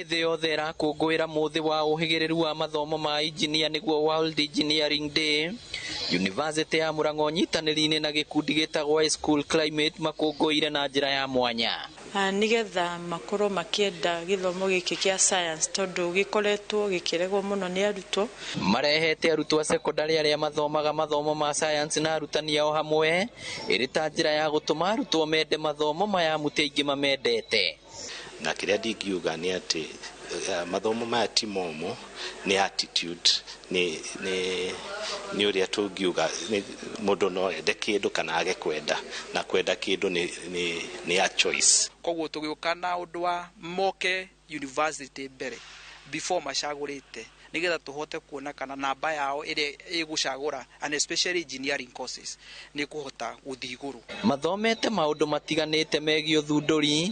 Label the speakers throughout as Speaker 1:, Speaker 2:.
Speaker 1: Thĩ yothe ĩrakũngũĩra mũthĩ wa ũhĩgĩrĩru wa mathomo ma injinia, nĩguo World Engineering Day. University ya Murang'a ũnyitanĩri-inĩ na gĩkundi gĩtagwo School Climate makũngũĩire na njĩra ya mwanya.
Speaker 2: Nĩgetha makorwo makĩenda gĩthomo gĩkĩ kĩa science, tondũ gĩkoretwo gĩkĩregwo mũno nĩ arutwo.
Speaker 1: Marehete arutwo a cekondarĩ arĩa mathomaga mathomo ma science na arutani ao hamwe, ĩrĩ ta njĩra ya gũtũma arutwo mende mathomo maya, amu ti aingĩ mamendete.
Speaker 3: Na kĩrĩa ndingiuga nĩ atĩ mathomo maya ti momũ, nĩ attitude, nĩ ũrĩa tũngiuga mũndũ no ende kĩndũ kana age kwenda, na kwenda kĩndũ nĩ a choice.
Speaker 4: Koguo tũgĩũka na ũndũ wa moke university mbere before macagũrĩte, nĩgetha tũhote kuona kana namba yao ĩrĩa ĩgũcagũra, and especially engineering courses, nĩ kũhota gũthiĩ igũrũ.
Speaker 1: Mathomete maũndũ matiganĩte megiĩ ũthundũri,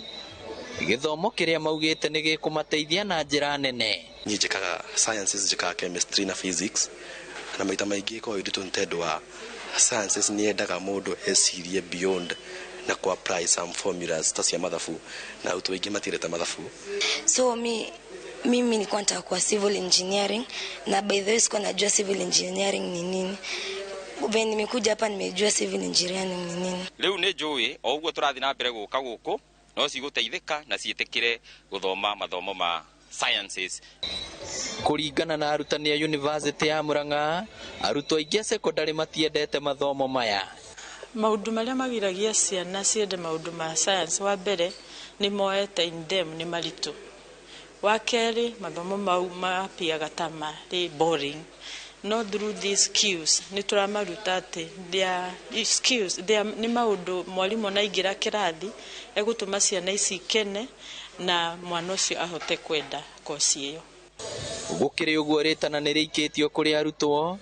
Speaker 1: gĩthomo kĩrĩa maugĩte nĩ gĩkũmateithia na njĩra nene.
Speaker 5: Niĩ njĩkaga sciences, njĩkaga chemistry na physics, na maita maingĩ ĩkoragwo ĩnditũ nĩ tondũ wa sciences nĩ yendaga mũndũ ecirie beyond na ku apply some formulas ta cia mathabu, na arutwo aingĩ matiendete mathabu.
Speaker 6: So mimi nilikuwa nataka kuwa civil engineering, na by the way sikuwa najua civil engineering ni nini. Venye nimekuja hapa nimejua civil engineering ni nini.
Speaker 7: Rĩu nĩ njũĩ o ũguo tũrathiĩ na mbere gũka gũkũ no cigũteithĩka na ciĩtĩkĩre gũthoma mathomo ma sciences.
Speaker 1: Kũringana na arutani a University ya Murang'a, arutwo aingĩ a cekondarĩ matiendete mathomo maya.
Speaker 2: Maũndũ marĩa magiragia ciana ciende maũndũ ma science, wa mbere nĩ moete in them nĩ maritũ, wa kerĩ mathomo mau mapiaga ta marĩ boring, no through these skills nĩ tũramaruta atĩ their skills nĩ maũndũ mwarimũ na aingĩra kĩrathi egũtũma ciana ici ikene na mwana ũcio ahote kwenda koci ĩyo.
Speaker 1: Gũkĩrĩ ũguo, rĩtana nĩ rĩikĩtio kũrĩ arutwo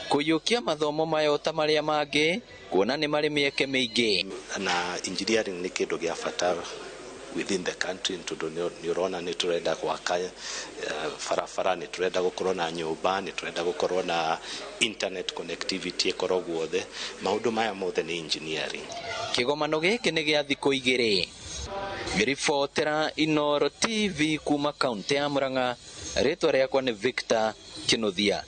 Speaker 1: kũiyũkia mathomo maya o ta marĩa mangĩ, kuona nĩ marĩ mĩeke mĩingĩ.
Speaker 3: Na engineering nĩ kĩndũ gĩa bata within the country, tondũ nĩ ũrona nĩ tũrenda gwaka barabara, nĩ tũrenda gũkorwo na nyũmba, nĩ tũrenda gũkorwo na internet connectivity ĩkorwo guothe. Maũndũ maya mothe nĩ engineering.
Speaker 1: Kĩgomano gĩkĩ nĩ gĩa thikũ 2. Ngĩribotera Inoro TV kuma kaunti ya Murang'a, rĩtwa rĩakwa nĩ Victor Kinuthia.